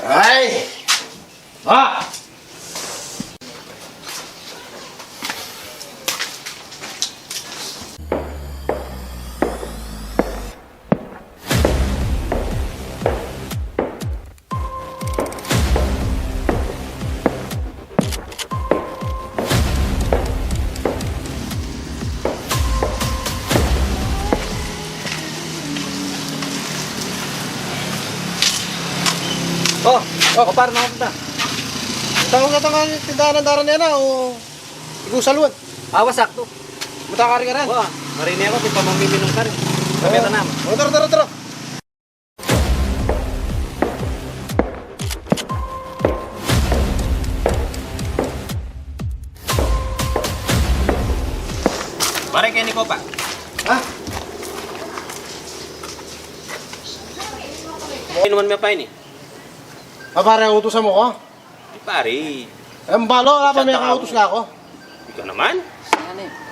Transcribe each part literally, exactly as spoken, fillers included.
Ay! Ah! O, o, par, nakapunta. Tanggal ka, tanggal tindahan ng daran yan, ah, o ikaw saluan. Awa, sakto. Buta ka rin, ka rin. Wa, marini ako, di pa mamiminum ka rin. Sabi ka naman. O, tara, tara, tara. Pare, keni ko pa. Ha? Inuman mi pa ini. Ah, pare, utusan mu ko? Di, pare. Em, balo, ala pa. Santa mekautus ka ku. Ika naman?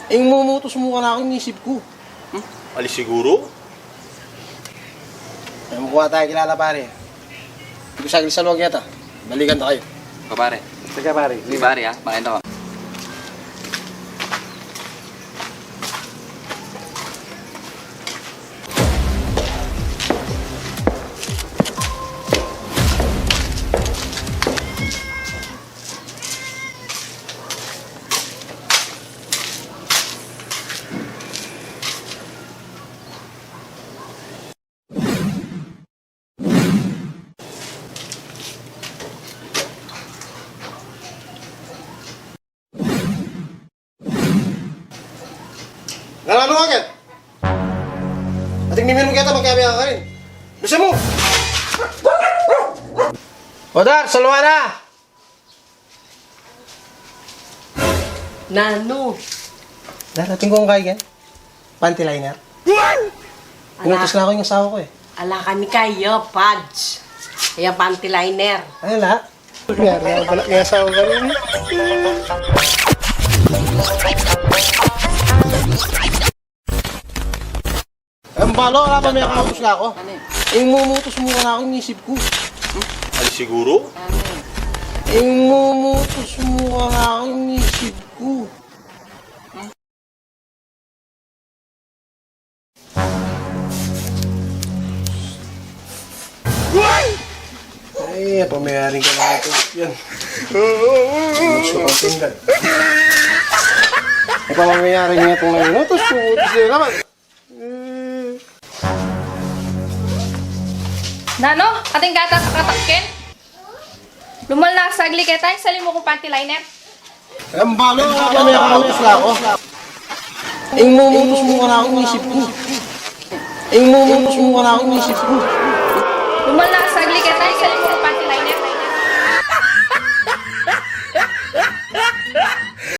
Ing mumutus mu kanaku, ing isip ku. Hmm? Ali siguru? Em, kuwa tayu kilala, pare. Di ku sa kilala sa luag yata. Balikan ta kayu. Ika, pare. Sige, pare. Di, pare, ha? Balikan ta. Nanu, nanu ka? Ating miminum keta, magkabi ka rin. Bisa mu! O, dar, saluan na! Nanu? Dar, atin kung kaya, panty liner. Ala. Inutus na ku ing asawa ku, e. Ala kami kaya, pads. Kaya panty liner. Ala. Yari, bala, kaya asawa ka rin. Em, balo, ala pa mekautus ka ku. Ing mumutus mu kanaku, ing isip ku. Ali siguru? Ing mumutus mu kanaku, ing isip ku. Ay, apa mayaring ka na ito? Yan. Gusto kong tingnan. Apa mayaring itong minutos? Putis na naman. Nanu? Atin kata sa kataken? Lumal na sagli keta, isali mu kung panty liner. Em, balo, ala pa mekautus ka ku. Ing mumutus mu kanaku, ing isip ku. Ing mumutus mu kanaku, ing isip ku. Lumal na sagli keta,